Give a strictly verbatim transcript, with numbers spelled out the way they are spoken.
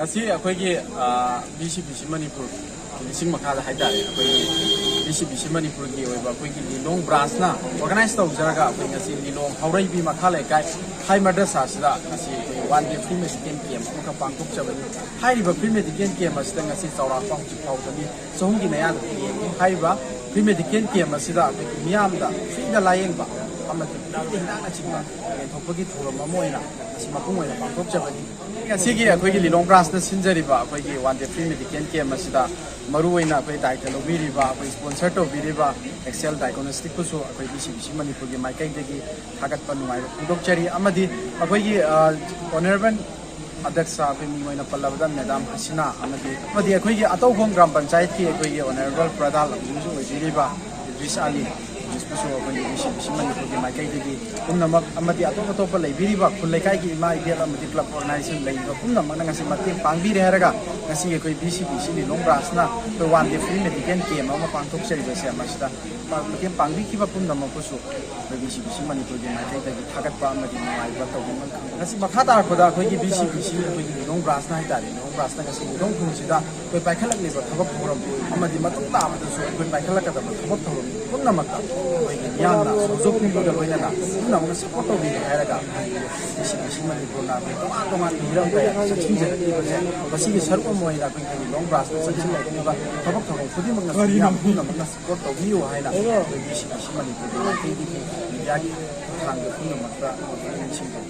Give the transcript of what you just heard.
ꯉꯁꯤ ꯑꯩꯈꯣꯏꯒꯤ B C B C Manipur ꯂꯤꯁꯤꯡ ꯃꯈꯥꯗ ꯍꯥꯏꯇꯥꯔꯦ, ꯑꯩꯈꯣꯏꯒꯤ ꯕꯤ ꯁꯤ ꯕꯤ ꯁꯤ ꯃꯅꯤꯄꯨꯔꯒꯤ ꯑꯣꯏꯕ ꯑꯩꯈꯣꯏꯒꯤ ꯂꯤꯂꯣꯡ ꯕ꯭ꯔꯥꯟꯁꯅ ꯑꯣꯔꯒꯅꯥꯏꯁ ꯇꯧꯖꯔꯒ, ꯑꯩꯈꯣꯏ ꯉꯁꯤ ꯂꯤꯂꯣꯡ ꯍꯥꯎꯔꯩꯕꯤ ꯃꯈꯥ ꯂꯩꯀꯥꯏ ꯍꯥꯏ ꯃꯗ꯭ꯔꯁꯥꯁꯤꯗ ꯉꯁꯤ ꯑꯩꯈꯣꯏ ꯋꯥꯟ ꯗꯦ ꯐ꯭ꯔꯤ ꯃꯦꯗꯤꯀꯦꯜ ꯀꯦꯝ ꯑꯃꯈꯛ ꯄꯥꯡꯊꯣꯛꯆꯕꯅꯤ꯫ ꯍꯥꯏꯔꯤꯕ ꯐ꯭ꯔꯤ ꯃꯦꯗꯤꯀꯦꯜ ꯀꯦꯝ ꯑꯁꯤꯗ ꯉꯁꯤ ꯆꯥꯎꯔꯥꯛꯄ ꯍꯧꯖꯤꯛ ꯐꯥꯎꯕ ꯃꯤ ꯆꯍꯨꯝꯒꯤ ꯃꯌꯥꯗ ꯌꯦꯡꯉꯤ꯫ ꯍꯥꯏꯔꯤꯕ ꯐ꯭ꯔꯤ ꯃꯦꯗꯤꯀꯦꯜ ꯀꯦꯝ ꯑꯁꯤꯗ ꯑꯩꯈꯣꯏꯒꯤ ꯃꯤꯌꯥꯝꯗ ꯐ꯭ꯔꯤꯗ ꯂꯥꯌꯦꯡꯕ ꯑꯃꯗꯤ ꯐ꯭ꯔꯤꯗ ꯍꯤꯗꯥꯛꯅꯆꯤꯡꯕ ꯌꯦꯟꯊꯣꯛꯄꯒꯤ ꯊꯧꯔꯝ ꯑꯃ ꯑꯣꯏꯅ ꯉꯁꯤ ꯃꯄꯨꯡ ꯑꯣꯏꯅ ꯄꯥꯡꯊꯣꯛꯆꯕꯅꯤ꯫ ꯉꯁꯤꯒꯤ ꯑꯩꯈꯣꯏꯒꯤ ꯂꯤꯂꯣꯡ ꯕ꯭ꯔꯥꯟꯁꯅ ꯁꯤꯟꯖꯔꯤꯕ ꯑꯩꯈꯣꯏꯒꯤ ꯋꯥꯟ ꯗꯦ ꯐ꯭ꯔꯤ ꯃꯦꯗꯤꯀꯦꯜ ꯀꯦꯝ ꯑꯁꯤꯗ ꯃꯔꯨꯑꯣꯏꯅ ꯑꯩꯈꯣꯏ ꯗꯥꯏꯇ ꯂꯧꯕꯤꯔꯤꯕ, ꯑꯩꯈꯣꯏ ꯁ꯭ꯄꯣꯟꯁꯔ ꯇꯧꯕꯤꯔꯤꯕ ꯑꯦꯛꯁꯦꯜ ꯗꯥꯏꯒꯣꯅꯣꯁꯇꯤꯛꯄꯨꯁꯨ ꯑꯩꯈꯣꯏ ꯕꯤ ꯁꯤ ꯕꯤ ꯁꯤ ꯃꯅꯤꯄꯨꯔꯒꯤ ꯃꯥꯏꯀꯩꯗꯒꯤ ꯊꯥꯒꯠꯄ ꯅꯨꯡꯉꯥꯏꯕ ꯐꯣꯡꯗꯣꯛꯆꯔꯤ꯫ ꯑꯃꯗꯤ ꯑꯩꯈꯣꯏꯒꯤ ꯑꯣꯅꯔꯦꯕꯜ ꯑꯗꯛꯁ ꯑꯩꯈꯣꯏ ꯃꯤꯡ ꯑꯣꯏꯅ ꯄꯜꯂꯕꯗ ꯃꯦꯗꯥꯝ ꯍꯁꯤꯅꯥ ꯑꯃꯗꯤ, ꯑꯃꯗꯤ ꯑꯩꯈꯣꯏꯒꯤ ꯑꯇꯧꯈꯣꯡ ꯒ꯭ꯔꯥꯝ ꯄꯟꯆꯥꯌꯠꯀꯤ ꯑꯩꯈꯣꯏꯒꯤ ꯑꯣꯅꯔꯦꯕꯜ ꯄ꯭ꯔꯙꯥꯟ ꯑꯃꯁꯨ ꯑꯣꯏꯕꯤꯔꯤꯕ ꯏꯗ꯭ꯔꯤꯁ ꯑꯂꯤ, ꯏꯗ꯭ꯔꯤꯁꯄꯨꯁꯨ ꯑꯩꯈꯣꯏꯒꯤ ꯕꯤ ꯁꯤ ꯕꯤ ꯁꯤ ꯃꯅꯤꯄꯨꯔꯒꯤ ꯃꯥꯏꯀꯩꯗꯒꯤ ꯄꯨꯝꯅꯃꯛ ꯑꯃꯗꯤ ꯑꯇꯣꯞ ꯑꯇꯣꯞꯄ ꯂꯩꯕꯤꯔꯤꯕ ꯈꯨꯜ ꯂꯩꯀꯥꯏꯒꯤ ꯏꯃꯥ ꯏꯕꯦꯜ ꯑꯃꯗꯤ ꯀ꯭ꯂꯕ ꯑꯣꯔꯒꯅꯥꯏꯖꯦꯁꯟ ꯂꯩꯔꯤꯕ ꯄꯨꯝꯅꯃꯛꯅ ꯉꯁꯤ ꯃꯇꯦꯡ ꯄꯥꯡꯕꯤꯔꯦ ꯍꯥꯏꯔꯒ, ꯉꯁꯤꯒꯤ ꯑꯩꯈꯣꯏ ꯕꯤ ꯁꯤ ꯕꯤ ꯁꯤ ꯂꯤꯂꯣꯡ ꯕ꯭ꯔꯥꯟꯁꯅ ꯑꯩꯈꯣꯏ ꯋꯥꯟ ꯗꯦ ꯐ꯭ꯔꯤ ꯃꯦꯗꯤꯀꯦꯜ ꯀꯦꯝ ꯑꯃ ꯄꯥꯡꯊꯣꯛꯆꯔꯤꯕꯁꯦ, ꯃꯁꯤꯗ ꯃꯇꯦꯡ ꯄꯥꯡꯕꯤꯈꯤꯕ ꯄꯨꯝꯅꯃꯛꯄꯨꯁꯨ ꯑꯩꯈꯣꯏ ꯕꯤ ꯁꯤ ꯕꯤ ꯁꯤ ꯃꯅꯤꯄꯨꯔꯒꯤ ꯃꯥꯏꯀꯩꯗꯒꯤ ꯊꯥꯒꯠꯄ ꯑꯃꯗꯤ ꯅꯨꯡꯉꯥꯏꯕ ꯇꯧꯕꯤꯃꯜ ꯈꯪꯖꯩ꯫ ꯉꯁꯤ ꯃꯈꯥ ꯇꯥꯔꯛꯄꯗ ꯑꯩꯈꯣꯏꯒꯤ ꯕꯤ ꯁꯤ ꯕꯤ ꯁꯤ ꯑꯩꯈꯣꯏꯒꯤ ꯂꯤꯂꯣꯡ ꯕ꯭ꯔꯥꯟꯁꯅ ꯍꯥꯏꯇꯥꯔꯦ, ꯂꯤꯂꯣꯡ ꯕ꯭ꯔꯥꯟꯁꯅ ꯉꯁꯤ ꯂꯤꯂꯣꯡ ꯈꯨꯜꯁꯤꯗ ꯑꯩꯈꯣꯏ ꯄꯥꯏꯈꯠꯂꯛꯂꯤꯕ ꯊꯕꯛ ꯊꯧꯔꯝ ꯑꯃꯗꯤ ꯃꯇꯨꯡ ꯇꯥꯕꯗꯁꯨ ꯑꯩꯈꯣꯏ ꯄꯥꯏꯈꯠꯂꯛꯀꯗꯕ ꯊꯕꯛ ꯊꯧꯔꯝ ꯄꯨꯝꯅꯃꯛꯇ ꯑꯩꯈꯣꯏꯒꯤ ꯃꯤꯌꯥꯝꯅ ꯁꯧꯖꯣꯛꯄꯤꯕꯒ ꯂꯣꯏꯅꯅ ꯄꯨꯝꯅꯃꯛꯅ ꯁꯄꯣꯔꯠ ꯇꯧꯕꯤꯕ ꯍꯥꯏꯔꯒ, ꯕꯤ ꯁꯤ ꯕꯤ ꯁꯤ ꯃꯅꯤꯄꯨꯔꯅ ꯑꯩꯈꯣꯏ ꯇꯣꯉꯥꯟ ꯇꯣꯉꯥꯟꯕ ꯍꯤꯔꯝ ꯀꯌꯥ ꯆꯪꯁꯤꯟꯖꯔꯛꯂꯤꯕꯁꯦ, ꯃꯁꯤꯒꯤ ꯁꯔꯨꯛ ꯑꯃ ꯑꯣꯏꯅ ꯑꯩꯈꯣꯏꯒꯤ ꯂꯤꯂꯣꯡ ꯕ꯭ꯔꯥꯟꯁꯇ ꯆꯪꯁꯤꯜꯂꯛꯂꯤꯕ ꯊꯕꯛ ꯊꯧꯔꯝ ꯈꯨꯗꯤꯡꯃꯛꯅ ꯃꯤꯌꯥꯝ ꯄꯨꯝꯅꯃꯛꯅ ꯁꯄꯣꯔꯠ ꯇꯧꯕꯤꯌꯨ ꯍꯥꯏꯅ ꯑꯩꯈꯣꯏ ꯕꯤ ꯁꯤ ꯕꯤ ꯁꯤ ꯃꯅꯤꯄꯨꯔꯒꯤ ꯃꯥꯏꯀꯩꯗꯒꯤ ꯃꯤꯗꯤꯌꯥꯒꯤ ꯈꯨꯠꯊꯥꯡꯗ ꯄꯨꯝꯅꯃꯛꯇ ꯅꯤꯡꯁꯤꯡꯖꯔꯤ꯫